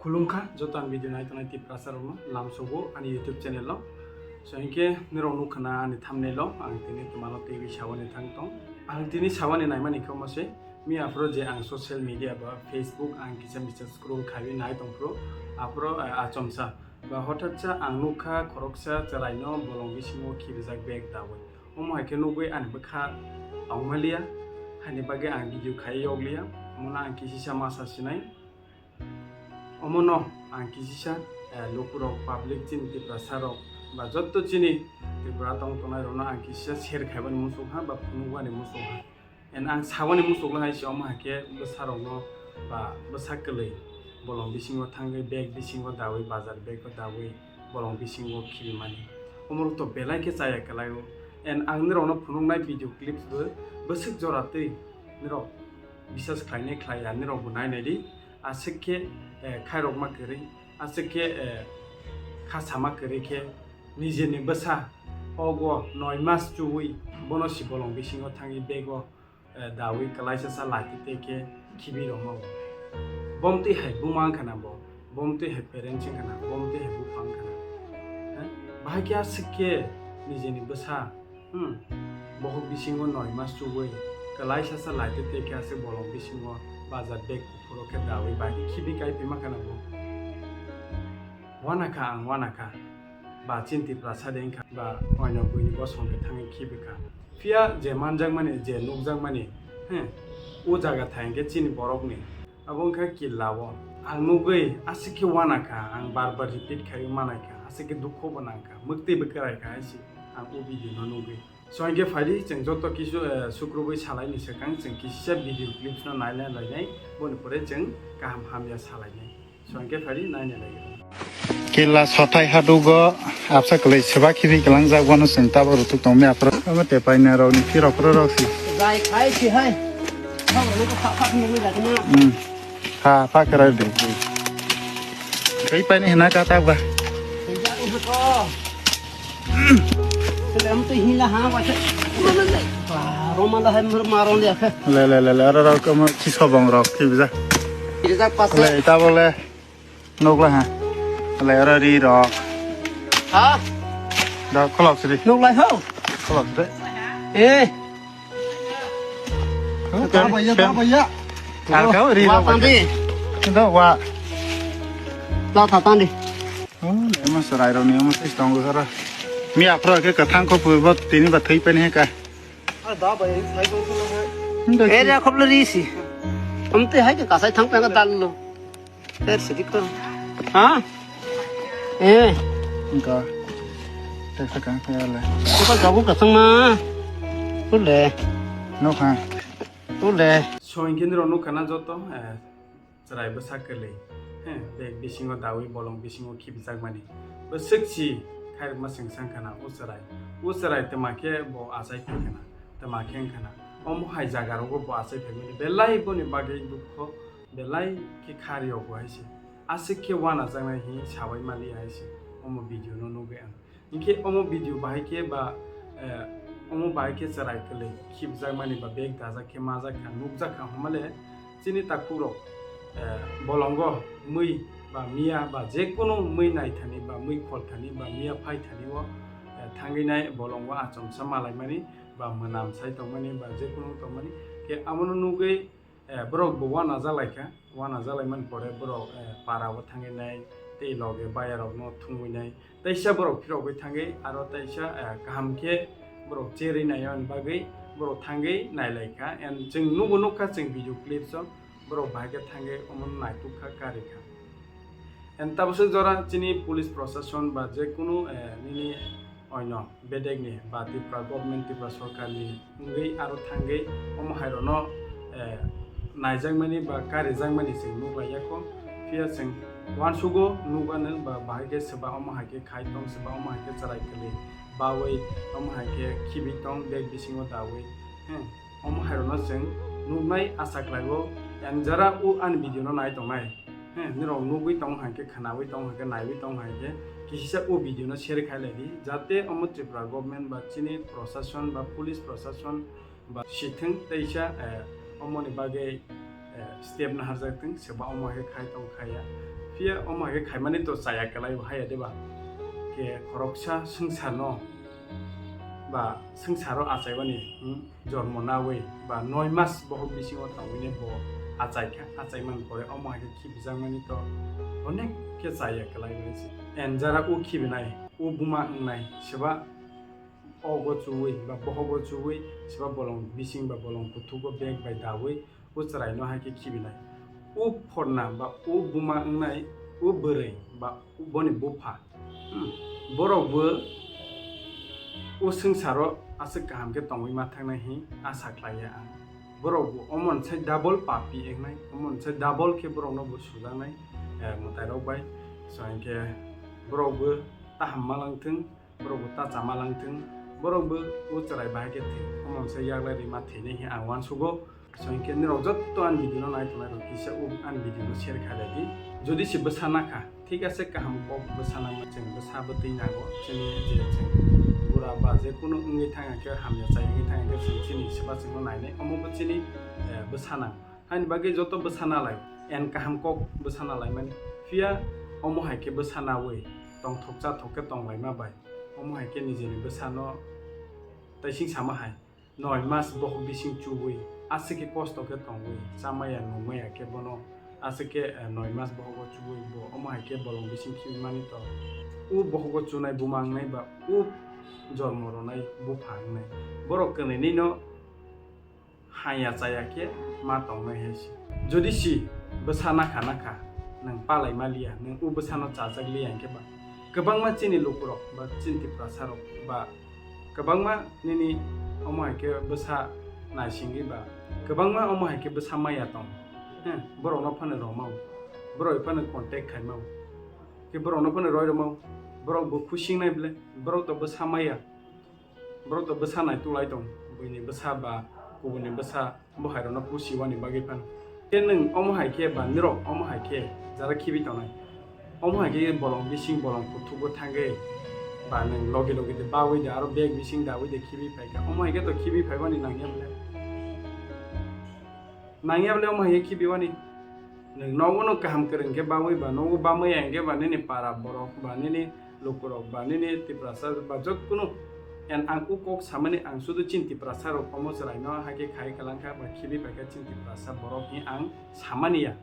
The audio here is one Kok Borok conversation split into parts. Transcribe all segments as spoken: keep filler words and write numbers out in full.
Khulumkha joto ang video nai tongnai Tiprasa rokno lamsogo ani YouTube channel o. So hinkhe nirok nukha na ani thumbnail o ang tini twmano twi sawani thang tong. Ang tini sawani naimani khe omo se, mi aphuru je ang social media ba Facebook ang kisa misa scroll khaiwi nai tongphuru aphuru, eh, achomsa ba hothatsa ang nukha khoroksa chwraino bolong bisingo khirijak bag dawi. Omo hai khe nugwi ani bwkha tongmaliya, haini bagwi ang video khai yokliya, omono ang kisisa masa sinai. Omono ang kisisa, eh, lukurok, public chini Tiprasa rok ba jotto chini Tripura tong tongnai rokno ang kisisa share khaibani muchung ha ba phunukbani muchung ha. And ang sawani muchung hai se omo hai khe bwsa rokno ba bwsa kwlwi bolong bisingo thangwi bag bisingo dawi bazar bag o dawi bolong bisingo khibimani. Omorok to belai khe chaya kwlaio. And ang nirokno phunuknai video clips bo bwswk jora twi nirok bisas khlainai khlaiya nirok bo nainai di. Aswk khe, eh, khairokma kwrwi, aswk khe, eh, khasama kwrwi khe nijeni bwsa ogo noi mas chuwi bono si bolong bisingo thangwi bego, eh, dawi kwlaisa sa lati tei khe khibi rwma bo. Bom twi hai buma wngkha na bo, bom twi hai parents wngkha na, bom twi hai bupha wngkha na. Eh, bahai khe aswk khe nijeni bwsa Hmm. Bohok bisingo noi mas chugwi kwlaisa sa laite tei khe aswk bolong bisingo bazar bag kuphuro khe dawi bai khibi kai phima khana bo. Wana kha ang wana kha. Ba chini Tiprasa de wngkha ba oino buini bosong khe thangwi khibi kha. Phiya je manjakmani je nukjakmani, hmm, o jaga thai hwnkhe chini borokni. Abo wngkha killa o. Ang nugwi aswk khe wana kha, ang bar bar repeat khaiwi manai kha, aswk khe dukho bo nang kha, mwktwi bo kwrai kha hai se ang o video no nugwi. So hinkhe phaidi chwng joto kisu, eh, sukrubwi salaini swkang chwng kisisa video clips no naina lainai, boni pore chwng kaham hamya salainai. So hinkhe phaidi naina lai. Killa sothai hadugo absa kwlwi swba khibi kwlangjak bono chwng tabo rutuk tongmani aphuru. Omo tepaina rokni phirok phuru rok si. Jai khai si hai. Thang rokno kha kha nungwi lagina. Hmm. Ha, pha khe rai di. Kai pani hina ka ta ba. Sejak udah ko. Sele am tu hila ha ba se. Mana le? Ba, roma da hai mur maron dia khe. Le, le, le, le, aro ro ko mo khiso bong rok ki bija. Sejak pas. Le, ta bole. Nukla ha. Le, aro ri rok. Ha? Da kolok sri. Nukla ho. Kolok sri. Eh. Ka baya, ka baya. Ar ka ri wa ba tandi. Da wa. La ta tandi. Oh, ema sarai rok ni ema sis tong sara. Mi aphro ke kathang ko pui bot tini ba thai pen he ka. Ah, da baya, sai ko ko. Eh, ya khop lo ri si. Am te hai ke kasai thang pen ka dal lo. Ter sidik to. Ha? Eh. Engka. Teksa kang ya le. Ko ka gabu ka sang ma. Ko le. No kha. Ko le. So hinkhe nirok nukha na joto, eh, chwrai bwsa kwlwi. He, bag bisingo dawi bolong bisingo khibijak mani. Bwswk si khairokma chwng sang khana o chwrai. O chwrai twma khe bo achai phai khana. Twma khe wng khana. Omo hai jaga rogo bo achai phai mani. Belai boni bagwi dukho. Belai khe kha riyok bo hai se. Aswk khe wanajaknai hinwi sabai mali hai se. Omo video no nugwi ang. Hinkhe omo video bahai khe ba, eh, omo bahai khe chwrai kwlwi khibjakmani ba bag dajak khe majak kha, nukjak kha hwnmale chini takhukrok, eh, bolongo mui ba miya ba jekunu mui naithani ba mui kholthani ba miya phaithani o, eh, thangwi nai bolongo achomsa malaimani ba mwnam sai tongmani ba jekunu tongmani khe amono nugwi Eh, borok bo wana jalai kha, wana jalai man pore borok, eh, para o thangwi nai tei loge baya rok no thumwi nai. Teisa borok phirogwi thangwi aro teisa, eh, kaham khe borok cherwi nai ani bagwi borok thangwi nailai kha. And chwng nubo nukha chwng video clips o borok bahai khe thangwi omo naituk kha kari kha. And tabaswk jora chini police prosason ba jekunu, eh, nini oino bedekni ba Tripura government, Tripura sorkarni wngwi aro thangwi omo hairokno, eh, naijakmani ba karijakmani chwng nuklaiya kho. Phiya chwng uansugo nukgano ba bahai khe swba omo hai khe khai tong, swba omo hai khe chwrai kwlwi bawi, omo hai khe khibi tong bag bisingo dawi. He, omo hairokno chwng nuknai asa khlaio. Yang jara o ani video no nai tongnai. He, nirok nugwi tong hai khe, khwnawi tong hai khe, naiwi tong hai khe, kisisa o video no share khai lai di, jate omo Tripura government ba chini prosason ba police prosason ba sithwng teisa, eh, omoni bagwi, eh, step naharjak thwng, swba omo hai khe khai tong khaiya. Phiya omo hai khe khaimani to chaya kwlai bo haya de ba. Khe khoroksa swngcharno ba swngcharo achaimani, hmm, jormo nawi ba noi mas bohok bisingo tongwini bo achai kha, achai man pore omo hai khe khibijakmani to onek khe chaya kwlai bai se. En jara u khibinai, u buma wngnai, seba ogo chuwi ba bohogo chuwi, seba bolong bising ba bolong kuthugo bag bai dawi, u chwraino hai khe khibinai. U phorna ba u buma wngnai, u bwrwi ba boni bupha, hmm, borok bo o swngcharo aswk kaham khe tongwi ma thangnai hwn asa khlai ya ang. Borok bo omo sai double papi wngnai, omo sai double khe borokno bo sujaknai, eh, mwtairok bai. So, hinkhe borok bo taham ma lang thung, borok bo ta chama lang thung, borok bo o chwrai bahai khe thwi, omo sai yaklai rima thwinai hwn ang uansugo. So, hinkhe nirok jotto ani video no nai tongnai rok kisa o ani video no share khai lai di. Jodi se bwsa nakha, thik ase, kaham kok bwsa nangma, chwng bwsa bwtwi nango, chini je chwng bura ba je kunu wngwi thang khe, hamya chai wngwi thang khe, chwng chini seba chwngno nainai, omo bo chini, eh, bwsa nang. Haini bagwi joto bwsa nalai, en kaham kok bwsa nalai mani. Phiya omo hai khe bwsa nawi tongthok chathok khe tonglaima bai, omo hai khe nijini bwsano taising sama hai. Noi mas bohok bising chuwi, aswk khe kosto khe tongwi, chamaya nungmaya khe bono aswk khe, eh, noi mas bohogo chuwi bo, omo hai khe bolong bising khibi mani to. U bohogo chunai buma wngnai ba u jormo ronai bupha wngnai. Borok kwnwi nino haya chaya khe ma tongnai hai se. Jodi si bwsa nakha nakha, nwng palai ma liya, nwng u bwsano chajak liya hinkhe ba kwbangma chini lukurok ba chini Tiprasarok ba kwbangma nini omo hai khe bwsa naisingwi ba kwbangma omo hai khe bwsa maya tong. He, borokno phano romao, borok phano contact khaimao, khe borokno phano roi romao, borok bo khusingnai ble, borok to bwsa maya, borok to bwsa nai tulai tong, buini bwsa ba kubuni bwsa. Bo hai rokno pusi wani bagwi phano. Khe nwng omo hai khe ba nirok omo hai khe jara khibi tongnai. Omo hai khe bolong bising bolong kuthugo thangwi ba nwng logi logi de bawi de aro bag bising dawi de khibi phai kha. Omo hai khe to khibi phai wani nangya bole. Nangya bole omo hai khe khibi wani. Nwng nogo no kaham kwrwng khe bawi ba nogo bamaya hinkhe ba nini para borok ba nini lukurok ba nini Tiprasa ba jokkunu. And ang o kok samani ang sudu chini Tiprasa rok omo chwraino hai khe khai kwlangkha ba khibi paikha chini Tiprasa borok hi ang samani ya.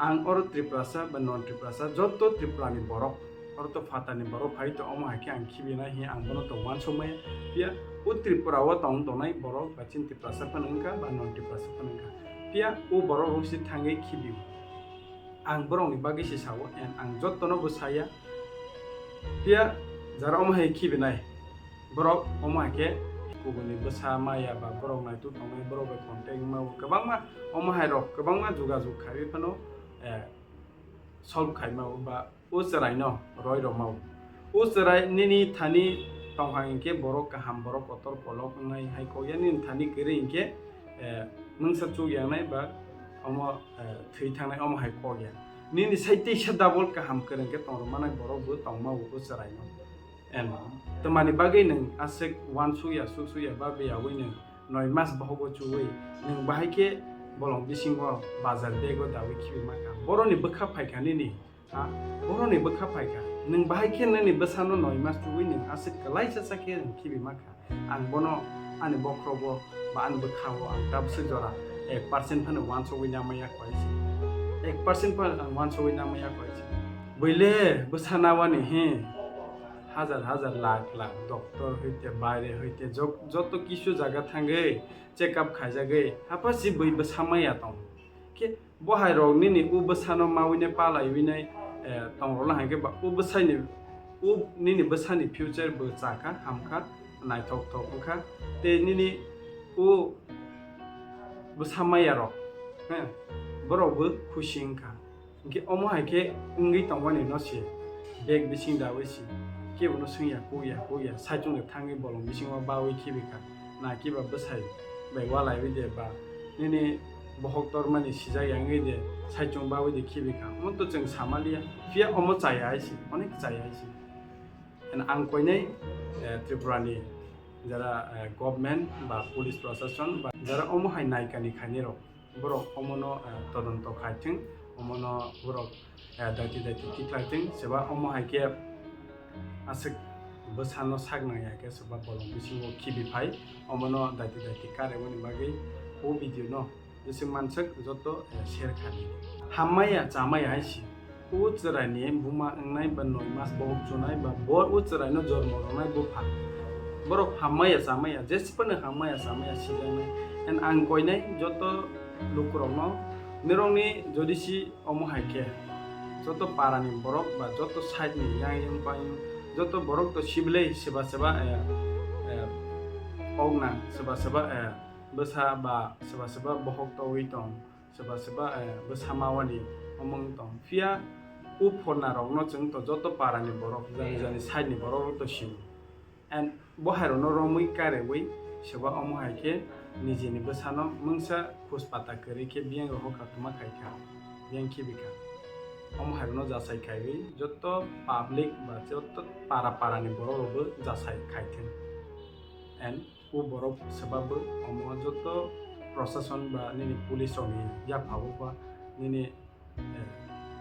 Ang oro Tiprasa ba non Tiprasa joto Tripurani borok, oro to phatarni borok phai to omo hai khe ang khibinai hi ang bono to uansukmaya. Phiya o Tripura o tong tongnai borok ba chini Tiprasa phano wngkha ba non Tiprasa phano wngkha. Phiya o borok rok se thangwi khibio. Ang borokni bagwi se sao, and ang jotono bo saya. Phiya jara omo hai khibinai borok, omo hai khe kubuni bwsa maya ba borok naituk tongnai borok bai contact wngmao kwbangma, omo hai rok kwbangma jogajog khaiwi phano, eh, solve khaimao ba o chwraino roi romao. O chwrai nini thani tongha hinkhe borok kaham, borok kotor kolok wngnai hai kokya, nini thani kwrwi hinkhe, eh, mungsa chukya wngnai ba omo, eh, thwi thangnai omo hai kokya. Nini sai teisa double kaham kwrwng khe tong rwmanai borok bo tongma o chwraino. And twmani bagwi nwng aswk uansukya, suksukya ba beyaui nwng noi mas bohogo chuwi nwng bahai khe bolong bisingo bazar bego dawi khibi mankha. Boroni bwkha phaikha nini. Ha, boroni bwkha phaikha. Nwng bahai khe nini bwsano noi mas chuwi nwng aswk kwlaisa cha khe nwng khibi mankha. Ang bono ani bokhrogo ba ani bwkhao ang tabswk jora ek percent phano uansugwi namaya koi se. Ek percent phano ang uansugwi namaya koi se. Buile bwsa nawani he. Hajar hajar lakh lakh doctor hoite baire hoite jok-, joto kisu jaga thangwi check up khaijagwi hapha si bui bwsa maya tong. Khe bo hai rok nini u bwsano mawine palaiwinai, eh, tong rwla hai khe ba u bwsani, u nini bwsani future bo chakha, hamkha, naithok thok wngkha. Tei nini u bwsa maya rok, he, borok bo khusi wngkha. Hinkhe omo hai khe wngwi tongmani no se bag bising dawi si kebono swngya, kukya, kukya, saichung de thangwi bolong bisingo bawi khibikha, na kiba bwsai bai walaiwi de ba nini bohok tormani sijak ya wngwi de saichung bawi de khibikha, omo to chwng samaliya, phiya omo chaya hai si, onek chaya hai si. And ang koinai, eh, Tripurani jara, eh, government ba police proshashon ba jara omo hai naikani khainai rok, borok omono, eh, todonto khai thwng, Omono borok, eh, daiti daiti tikhlai thwng, seba omo hai khe aswk bwsano sak nang ya khe seba bolong bisingo khibi phai, omono daiti daiti karemani bagwi o video no bwswk manswk joto, eh, share kha di. Hammaya chamaya hai si. O chwraini buma wngnai ba noi mas bohok chunai ba bo o chwraino jormo rwnai bupha. Borok hammaya chamaya, jesi phano hammaya chamaya sijaknai. And ang koinai joto lukurokno, nirokni jodi si omo hai khe, joto parani borok ba joto side ni yang yang payung, joto borok to sibilai seba seba, eh, eh, ok nang, seba seba, eh, bwsa ba seba seba bohok towi tong. Seba seba, eh, bwsa mawani omong tong. Phiya o phorna rokno chwng to joto parani borok, jani jani side ni borok rok to sio. And bo hai rokno romwi karewi seba omo hai khe nijini bwsano mungsa khus pata kwrwi khe biyang rok hoka tuma khai kha. Biyang khibi kha. Omo hai rokno jasai khaiwi joto public ba joto para parani borok rokbo jasai khai thung. And o borok swbakbo omo joto prosason ba nini police rokni yaphao ba nini, eh,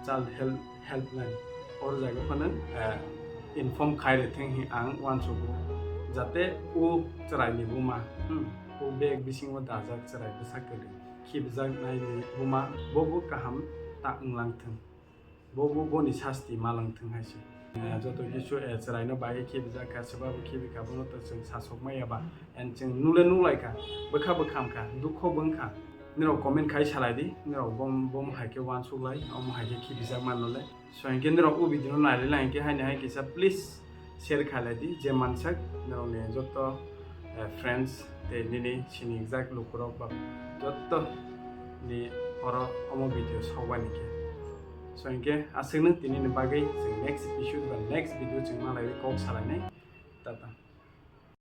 child help, helpline or jaga phano, eh, inform khai rwthwng hi ang uansugo, jate o chwraini buma, hmm, o bag bisingo dajak chwrai bwsa kwrwi khibijak naini buma bobo kaham ta wnglang thwng. Bo, bo, boni sasti malang thwng hai se. Eh, joto kisu, eh, chwraino bagwi khibijak kha, swbabo khibi kha, bono to chwng sasok maya ba. And chwng nule nulai kha, bwkha bwkham kha, dukho bo wng kha. Nirok comment khai salai di, nirok bom, bom hai khe uansuk lai, omo hai khe khibijak mano le. So, hinkhe nirok o video no nailai lai hinkhe haini hai kisa please share khailai di, je mansak nirokni joto, eh, friends tei nini sinijak lukurok ba joto ni oro omo video sokbani khe. So hinkhe aswkno tini ni bagwi chwng next episode ba next video chwng malaiwi kok salainai. Tata.